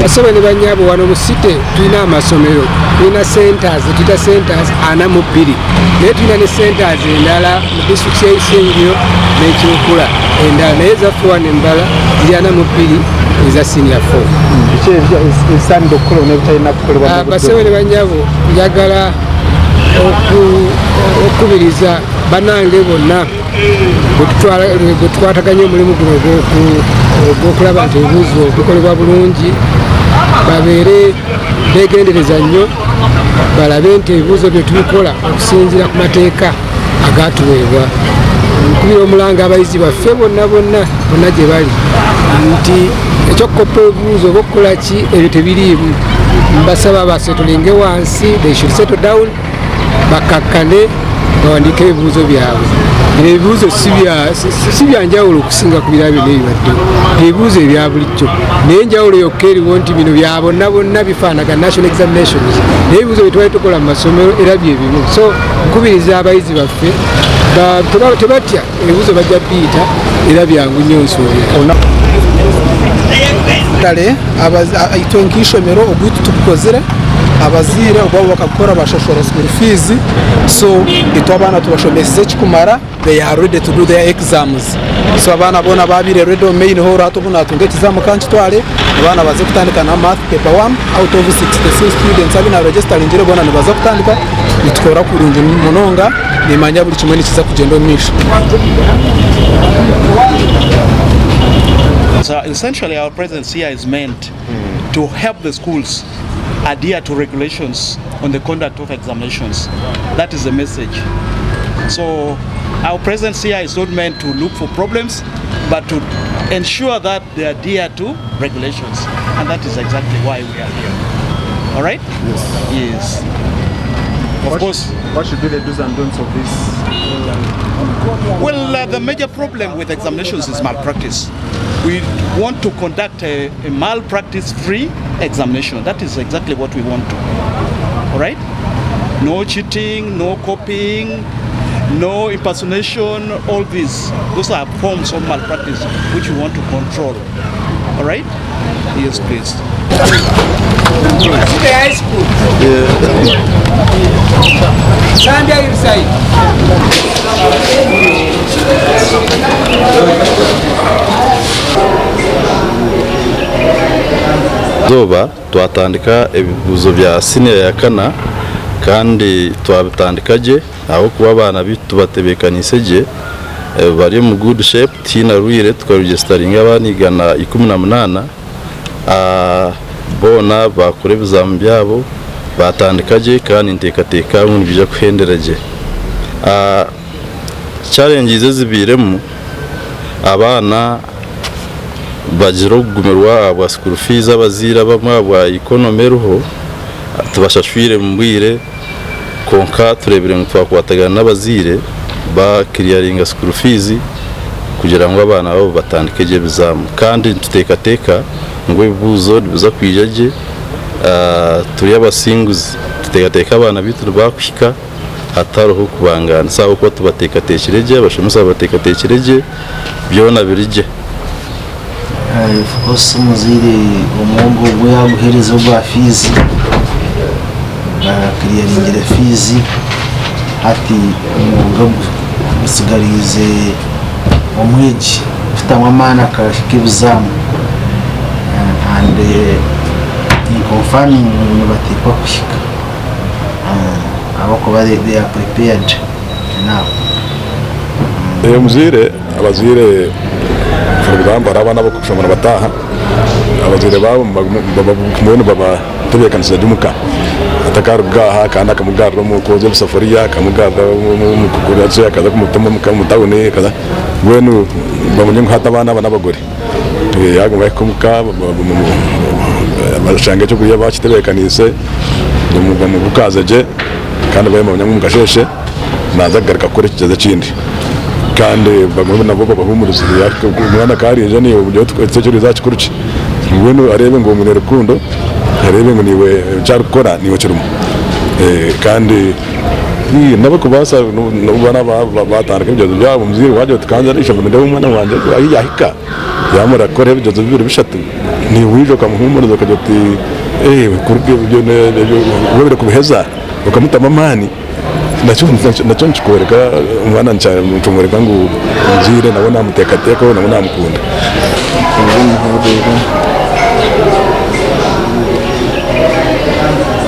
Bassebo ne bannyabo wano mu city tulina amasomero, tulina centers zetuyita centers 42 naye tulina ne centers endala mu disitulikiti y'e Isingiro n'e Kiwukula endala naye ezaffe wano e Mbala ziri 42 eza senior 4. Biki ebisaanidde okukolebwa n'ebitalina kukolebwa mu budde Bassebo ne bannyabo njagala okukubiriza bannange bonna bwe tukwataganya omulimu guno ogw'okulaba nti ebibuuzo bikolebwa bulungi babeere begendereza nnyo balabe nti ebibuuzo bye tubikola okusinziira ku mateeka agatuweebwa. Nkubira omulanga abayizi baffe bonna bonna bonna gye bali nti ekyokukoppa ebibuuzo oba okukola ki ebyo tebiriimu. Mbasaba basetolinge wansi, they should settle down bakakkane bawandiike ebibuuzo byabwe. Bino ebibuuzo si bya njawulo okusinga ku birala byonna ebibaddewo, ebibuuzo ebya bulijjo, naye enjawulo yokka eriwo nti bino bya bonna bonna bifaanagana national examinations, naye ebibuuzo bye tubadde tukola mu masomero era bye bimu. So nkubiriza abayizi baffe tebatya ebibuuzo bajja biyita era byangu nnyo nsuubira. Kare itwe nk'eishomero ogwaitu tugukozire, abazaire ogwabo bakagukora bashashura school fees, so itwe abaana tubashomesize ekikumara they are ready to do their exams. So abaana boona babaire ready omu main hall hati obu natunga ekizamu kankitware, abaana baze kutandika na math paper one out of 66 students abu naregestaringire boona nibaza kutandika, nitukora kurungi munonga nimanya buri kimwe nikiza kugyenda omu maisho. So essentially our presence here is meant to help the schools adhere to regulations on the conduct of examinations. That is the message. So our presence here is not meant to look for problems, but to ensure that they adhere to regulations. And that is exactly why we are here. All right? Yes. Yes. Of course. What should be the do's and don'ts of this? Well, the major problem with examinations is malpractice. We want to conduct a malpractice-free examination. That is exactly what we want to. All right? No cheating, no copying, no impersonation, all these. Those are forms of malpractice which we want to control. All right? Yes, please. City High School. Zambia Hillside. Izooba twatandika ebibuuzo bya siniya ya kana kandi twabitandika gye ahabw'okuba abaana baitu tubatebeekaniise gye bari omu good shape tihaine arwaire tukaregisitaringa abaana 118 boona baakora ebizaamu byabo baatandika gye kandi ninteekateeka ngu nibiija kuhendera gye. Challenges ezibairemu abaana bagira okugumirwa ahabwa school fees abazaire abamwe ahabwa economy eriho tibashashwire mu bwire kwonka tureebire ngu twakwatagana n'abazaire ba clearinga school fees kugira ngu abaana baabo batandike gye ebizaamu kandi nituteekateeka ngu ebibuuzo nibiza kwija gye turi abasinguzi nituteekateeka abaana baitu nibakuhika hatariho kubangaanisa ahabw'okuba tubateekateekire gye, abashomesa babateekateekire gye, byona biri gye. Of course omuzaire omwogo ogu yaguhereza ogwa fees bakiriyaringire fees hati omwogo gutsigariize omwegi kutamu amaani akahika ebizaamu and in confirming ngu nibateekwa kuhika. Ahabw'okuba they are prepared enough. Omuzaire, abazaire for example hariho abaana abarikushoma nibataaha, abazaire baabo mbwenu babatebeekanisiza gye omuka, atakaruga aha kandi akamugarura omu kwozya ebisafuriya, akamugarura omu kukora ki, akaza kumutuma omu tawuni, mbwenu bamanye ngu hati abaana aba n'abagore. Yaaguma ahika omuka bashanga ekyokurya bakitebeekaniise bamubukaaze gye kandi bamanya ngu omu kasheeshe naaza kugaruka kukora ekigyezo ekindi. Kandi bagume nabo babahuumurize omwana ku ariija naiwe eki oriize aha kikuru ki? Mbwenu areebe ngu omwine rukundo, areebe ngu naiwe eki arikukora naiwe okirimu. Kandi n'abarikubaasa n'obu baraaba baatandika ebigyezo byabo, omuzaire waagira oti kanze aha ishomero ndeebe omwana wangye ahu yaahika, yaamara kukora ebigyezo bibiri bishatu, naiwe waija okamuhuumuriza okagira oti webare kubiheza, okamutamu amaani. Nakyo nakyo nikikworeka omwana nikimworeka ngu omuzaire nawe namuteekateekaho nawe namukunda.